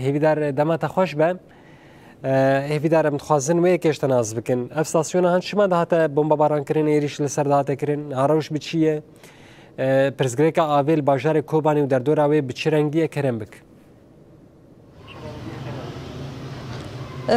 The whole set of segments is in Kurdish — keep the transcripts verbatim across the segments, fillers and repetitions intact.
Hêvîdar dema te xweş be. E, Hêvîdar em dixwazin wê yekê ji te nas bikin. Ev stasyona han çima dihate bombebaran kirin, êrîş li ser dihate kirin? Ha rewş bi çi ye? E, pirsgirêka avê li bajarê Kobanê û derdora wê bi çi rengî ye? Kerem bik.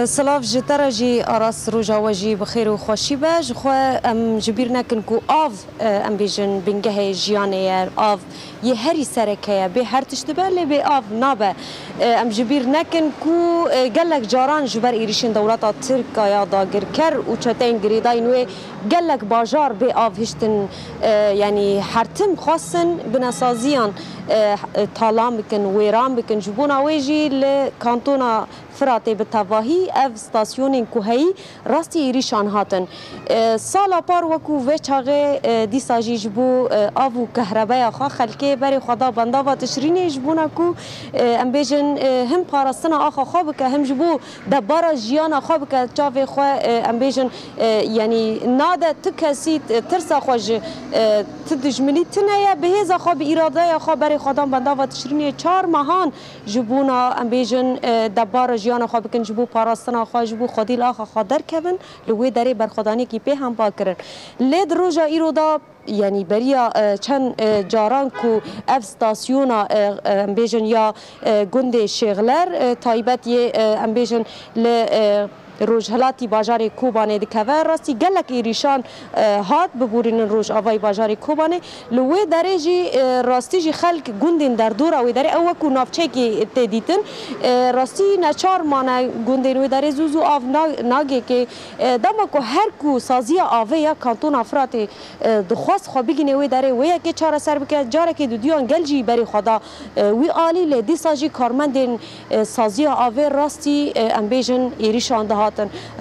Silav ji te re jî Aras, roja we jî bi xêr û xweşî be. Ji xwe em ji bîr nekin ku av, e, em bêjin bingehê jiyanê ye, av yê herî sereke ye, bê her tişt dibe lê bê av nabe. E, em ji bîr nekin ku, e, gelek caran ji ber êrîşên dewleta Tirk ya dagirker û çeteyên girêdayîn wê gelek bajar bê av hiştin, e, yanî hertim xwestin binesaziyan, e, talan bikin, wêran bikin. Ji bona wê jî li kantona Firatê bi tevahî ev stasyonên ku heyî rastî êrîşan hatin. E, sala par wekû vê çaxê, e, dîsa jî ji bo, e, av û kehrebeya xwe xelkê berê xwe da bendava Tişrînê, ji bona ku, e, em bêjin, e, him parastina axa xwe bike, him ji bo debara jiyana xwe bike çavê xwe, e, em bêjin, e, yanî nade tu kesî, e, tirsa xwe ji, e, tu dijminî tune ye, bi hêza xwe, bi îradeya xwe berê xwe dan bendava Tişrînê çar mehan ji bona, em bêjin, e, debara jiyana xwe bikin, ji bo parastina xwe, ji bo xwedî li axa xwe derkevin, li wê derê berxwedaniyekî pê hempa kirin. Lê di roja îro de, yanî beriya, e, çend, e, caran ku ev stasyona, e, e, em bêjin ya, e, gundê Şêxler, e, taybet yê, e, em bêjin li, e, rojhilatî bajarê Kobanê dikeve. Rastî gelek êrîşan, e, hat biborînin rojavayî bajarê Kobanê. Li wê derê jî, e, rastî jî xelk gundên derdora wê derê ew wekû navçeyekê tê dîtin. E, rastî neçar mane gundên wê derê zû zû av na-, nagêkê. E, dema ku her ku saziya avê ya Kantona Firatê, e, dixwest xwe bigîne wê derê, wê yekê çareser bike, carekê duduyan gel jî berê xwe da, e, wî alî, lê dîsa jî karmendên, e, saziya avê rastî, e, em bêjin êrîşan dihatin,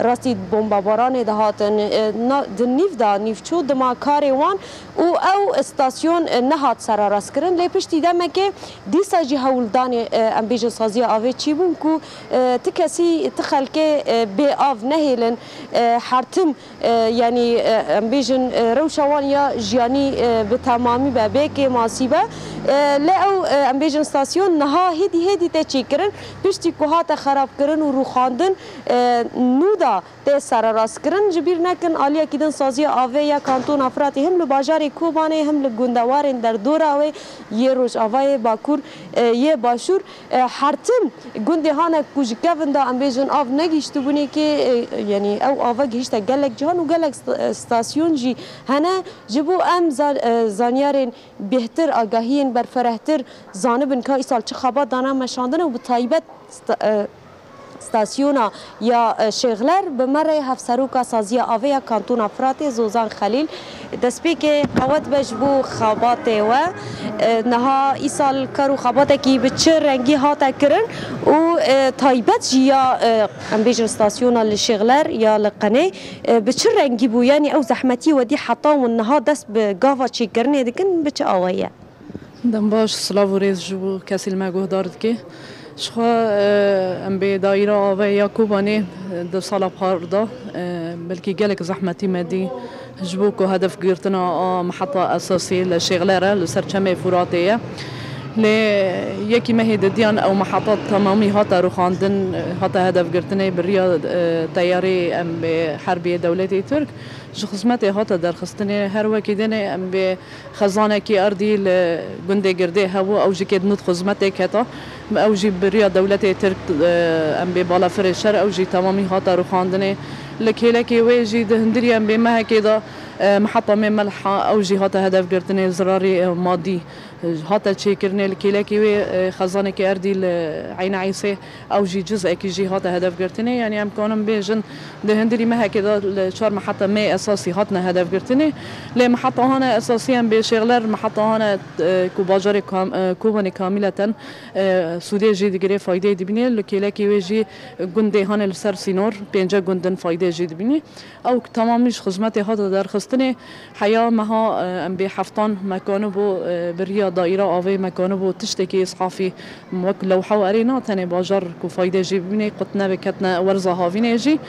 rastî bombebaranê dihatin, e, na-, di nîv de nîvçû dima karê wan û ew stasyon, e, nehat sererastkirin. Lê piştî demekê dîsa jî hewldanê, e, em bêjin saziya avê çîbûn ku, e, ti kesî, ti xelkê, e, bê av nehêlin, e, hertim, e, yanî, e, em bêjin, e, rewşa wan ya jiyanî, e, bi temamî be, bê kêmasî be. E, lê ew, e, em bêjin stasyon niha hêdî hêdî tê çêkirin. Piştî ku hate xerabkirin û rûxandin, e, nû da tê sererastkirin. Ji bîr nekin, aliyekî din saziya avê ya Kantona Firatê him li bajarê Kobanê, him li gundewarên derdora wê yê Rojavayê Bakur, e, yê Başûr, e, hertim gundê hane ku ji kevin de, em bêjin, av negihîştibûnê kê, e, yanî ew ava gihîşte gelek cihan û gelek st-, e, stasyon jî hene. Ji bo em za-, e, zanyarên bêhtir, agahiyên berferehtir zanibin ka îsal çi xebat dane meşandin û bi taybet sta-, e, stasyona ya, e, Şêxler bi me re Hevseroka Saziya Avê ya Kantona Firatê Zozan Xelîl. Destpêkê qewet be ji bo xebatê we. E, niha îsal kar û xebatekî bi çi rengî hate kirin û, e, taybet jî ya, e, em bêjin stasyona li Şêxler ya li Qenê, e, bi çi rengî bû? Yanî ew zehmetî we dî heta hûn niha dest bi gava çêkirinê dikin, bi çi awayî ye? Dem baş, silav û rêz ji bo kesî li me guhdar dike. Ji xwe, e, em bê daîra avê ya Kobanê, e, di sala par de, e, belkî gelek zehmetî me dî ji bo ku hedef girtina a miheta esasî li Şêxler e, li ser çemê Furatê ye. Lê yekî mehê didiyan ew miheta temamî hate rûxandin, e, hate hedefgirtinê bi riya, e, teyarê em bê herbiyê dewletê Tirk. Ji xizmetê hate derxistinê, her wekî dinê em bê xezanekî erdî li gundê Girdê hebû, ew jî kêt nût xizmetê keta. Ew jî bi riya dewletê Tirk, e, em bê balafirê şer, ew jî temamî hate rûxandinê. Li kêlekê wê jî di hundirî em bê mehekê de, e, miheta mê Melha, ew jî hate hedefgirtinê, zirarî, e, madî hate çêkirinê. Li kêlekê wê, e, xezanekî erdî li Eyna Îsê, ew jî cizekî jî hate hedefgirtinê. Yanî em kanin bêjin, di hundirî mehekê de li çar miheta mê esasî hatine hedefgirtinê. Lê miheta hane esasî em bê Şêxler, miheta hane, e, ku bajarê Kam-, e, Kobanê kamîleten, e, sûdê jî digirê, faydeyê dibînê. Li kêlekê wê jî gundê hane li ser sînor, pênce gundin faydeyê jî dibînê. Ew temamî ji xizmetê hate derxistinê. Heya meha, e, em bê heftan me kanibû, e, bi riya daîra avê me kanibû tiştekî îshafî wek lewha û erê na tenê bajar ku fayde jê bibînê, qut nebe ketine werza havînê jî.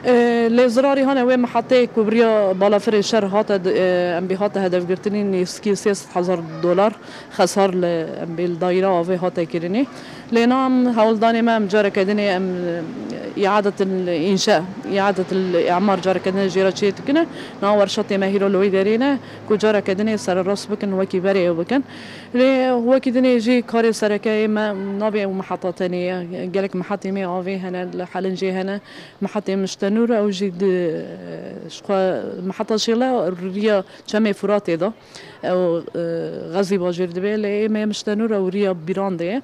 E, lê zirarî hane wê mihetê ku bi riya balafirê şer hate, e, em bê hate hedefgirtinî nêzîkî sê sed hezar dolar xesar li em bê li daîra avê hate kirinê. Lê niha em hewldanê me em careke dinê em, e, îadetil înşa, îadetil îmar careke dinê jê re çê dikine. Niha werşatê me hîro li wê derê ne ku careke dinê sererast bikin, wekî berê ew bikin. Lê wekî dinê jî karê sereke yê me nabê ew miheta tenê ye. Gelek mihetê me avê hene, li Helincê hene. Mihetê Miştenûr ew jî di, ji xwe miheta şêle riya Çemê Furatê de. Ew, e, Xezî bajêr dibe, lê ê me Miştenûr ew riya Bîran de ye.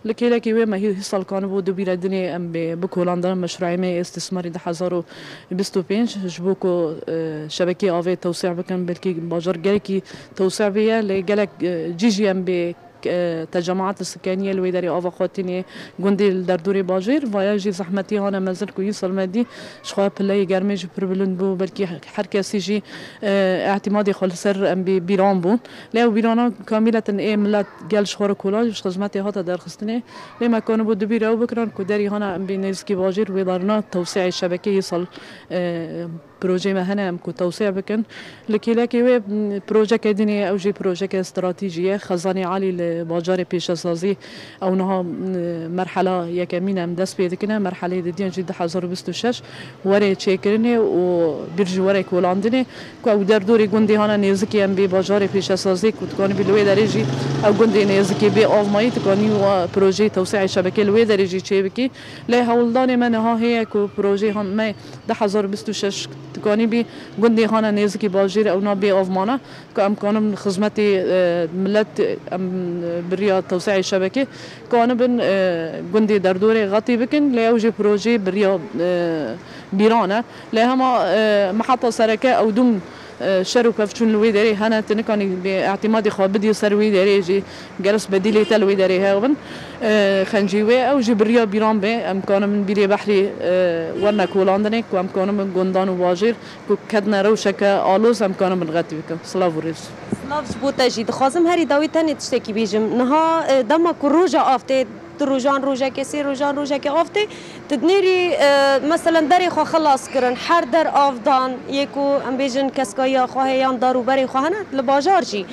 Li kêlekê wê me hî-, hîsal kanibû du bîre dinê em bê bikolandin meşruê me yê îstîsmarî du hezar û bîst û pênc ji bo ku, e, şebekeyê avê tewsî bikin, belkî bajar gelekî tewsî bêye, lê gelek, e, cî jî em bê, e, tecemaat li Sikeniyê li wê derê ava xwe tînê gundê li derdorê bajêr, vaya jî zehmetî hane mezin ku îsal me dî ji xwe pileyê germê jî pir bilind bû, belkî her kesî jî, e, îtîmadê xwe li ser em bê Bîran bûn. Lê ew Bîrana kamîletin ê milet gel ji xwe re kola ji xizmetê hate derxistinê. Lê me kanibû dibî re ew bikirin ku derî hana em bê nêzikî bajêr wê darina tewsîyê şebekê îsal, e, projeyê me hene em ku tewsî bikin. Li kêlekê wê, m, projeke dinê ew jî projeke stratejî ye. Xezanê Alî li bajarê pêşesazî ew niha, m, merhela yekemîn em dest pê dikine. Merhelê didiyan jî du hezar û bîst û şeş were çêkirinê û bîr ji were kolandinê. Ku ew derdorê gundê hana nêzikê em bê bajarê pêşesazê ku dikanî bî li wê derê jî ew gundê nêzikê bê av mayî dikanî wa projeyê tewsîyê şebekê li wê derê jî çêbikî. Lê hewldanê me niha heye ku projeyê han me du hezar û bîst û şeş dikanî bî gundê hana nêzikî bajêr ew na bê av mana. Ku em kanin xizmetê, e, milet, em, e, bi riya tewsîyê şebekê kanibin, e, gundê derdorê xetî bikin, lê ew jî projeyê bi riya, e, bîran e. Lê hema, e, miheta sereke ew dûm, e, şer û pevçûn li wê derê hene, tu nikanî bê îtîmadê xwe bidî ser wê derê jî, geres bedîlê te li wê derê hebin. E, xencî wê ew jî bi riya bîran bê, em kanibin bîrê behrî, e, werine kolandinê, ku em kanibin gundan û bajêr ku ketine rewşeke aloz em kanin binxetî bikin. Silav û rêz. Silav ji bo te jî. Dixwazim herî dawî tenê tiştekî bêjim. Niha, e, dema ku roja av tê, du rojan rojekê, sê rojan rojekê av tê, tu dinêrî, e, meselen derê xwe xilas kirin, her der av dan, yê ku em bêjin keskayiya xwe heye yan dar û berê xwe hene, li bajar jî.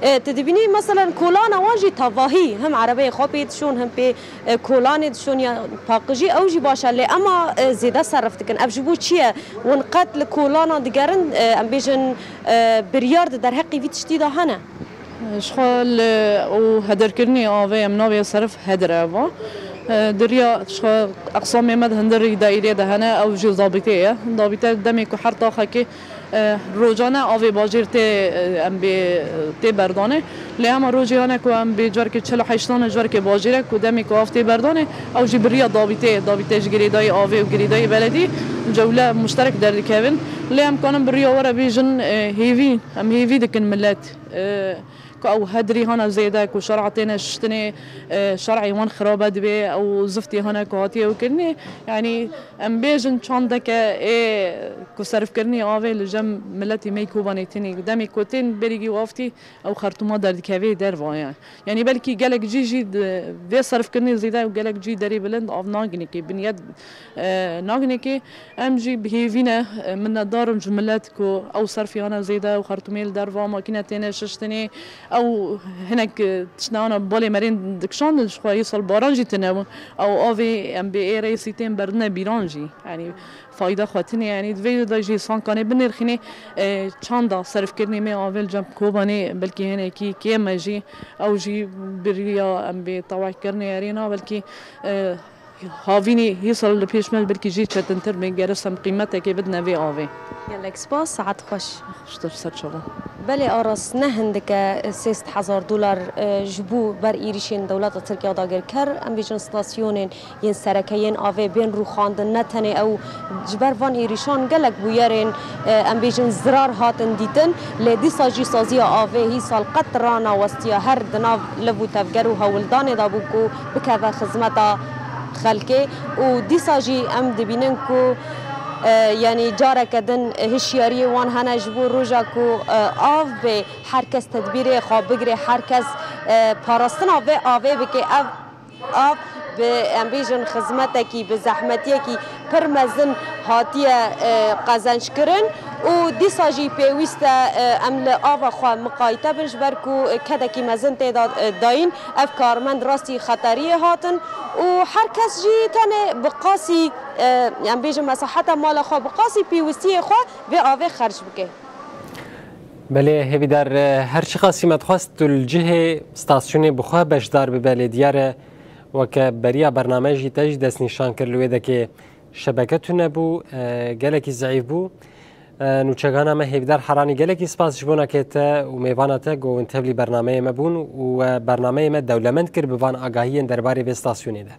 E, tu dibînî meselen kolana wan jî tevahî, him erebeyê xwe pê dişon, him pê e, kolanê dişon ya paqijî, ew jî baş e, lê ema, e, zêde serif dikin. Ev ji bo çi ye? Hûn qet li kolana digerin, e, em bêjin, e, biryar di derheqî vî tiştî de hene? Ji xwe li û hedirkirinê avê em nabê serif hedir e va. E, di riya ji xwe eqsamê me di hundir daîrê de hene, ew jî zabîtê ye. Zabîte demê ku her taxekê E, rojane avê bajêr tê, e, em bê, tê berdanê. Lê hema rojê hene ku em bê carkê çil û heştan e carkê bajêr e ku demê ku av tê berdanê, ew jî bi riya dabîtê, dabîte ji girêdayî avê û girêdayî beledî cewle muşterek derdikevin. Lê em kanin bi riya we re bêjin, e, hêvî, em hêvî dikin milet, e, ku ew hedirî hene zêde, ku şer'a têne şiştinê, e, şer'ê wan xirabe dibe, ew ziftî hene ku hatiye ew kirinê. Yanî em bêjin çandeke ê ku serifkirinê avê li cem miletî me yê Kobanê tênê. Demê ku tên berî wî waftî ew xertûma derdikevê derva ye. Yanî belkî gelek cî jî di vê serifkirinê zêde ew gelek cî derê bilind av naginekê, biniyet, e, naginekê. Em jî bi hêvî ne, e, minnetdar im ji milet ku ew serfiyane zêde ew xertûmê li derva makîne têne şiştinê. Ew hinek, e, tiştnana balê merên dikişandin ji xwe yê sal baran jî tine bû. Ew avê em bê ê rêsî tên berdine bîran jî. Yanî fayda xwe tine, yanî di vê de jî sankanê binirxînê, e, çanda serifkirinê me avê li cem Kobanê belkî hinekî kêm e jî, ew jî bi riya em bê tewehkirinê erê na belkî, e, havînî hîsal li pêş me belkî jî çetintir bê, geres em qîmetekê bidine vê avê. Gelek spas, saet xweş. Xweştir ser çava. Belê Aras, ne hindik e sê sed hezar dolar, e, ji bo ber êrîşên dewleta Tirkiye dagirker, em bêjin stasyonên yên sereke yên avê bên rûxandin, ne tenê ew, ji ber van êrîşan gelek bûyerên, e, em bêjin zirar hatin dîtin, lê dîsa jî saziya avê hîsal qet ranawestiya her di nav liv û tevger û hewldanê de bû ku bikeve xizmeta xelkê û dîsa jî em dibînin ku, e, yanî careke din hişyariyê wan hene ji bo roja ku, e, av bê her kes tedbîrê xwe bigire, her kes, e, parastina vê avê bike. Ev av bi, em bêjin, xizmetekî, bi zehmetiyekî pir mezin hatiye, e, qezenc kirin Û dîsa jî pêwîst e, e, em li ava xwe miqayte bin, ji ber ku kedekî mezin tê de, e, dayîn. Ev karmend rastî xeteriyê hatin û her kes jî tenê bi qasî, e, em bêjin mesaheta mala xwe, bi qasî pêwistiyê xwe vê avê xerc bike. Belê, Hêvîdar, e, her çiqasî me dixwest tu li cihê stasyonê bi xwe beşdar bibe, lê diyar e weke beriya bername jî te jî destnîşan kir li wê dekê şebeke tune bû, e, gelekî zeîf bû. E, nûçegana me Hêvîdar Heranî, gelekî spas ji bona ke te û mêvana te ku hûn tevlî bernameyê me bûn û, e, bernameyê me dewlemend kir bi van agahiyên derbarê vê stasyonê de.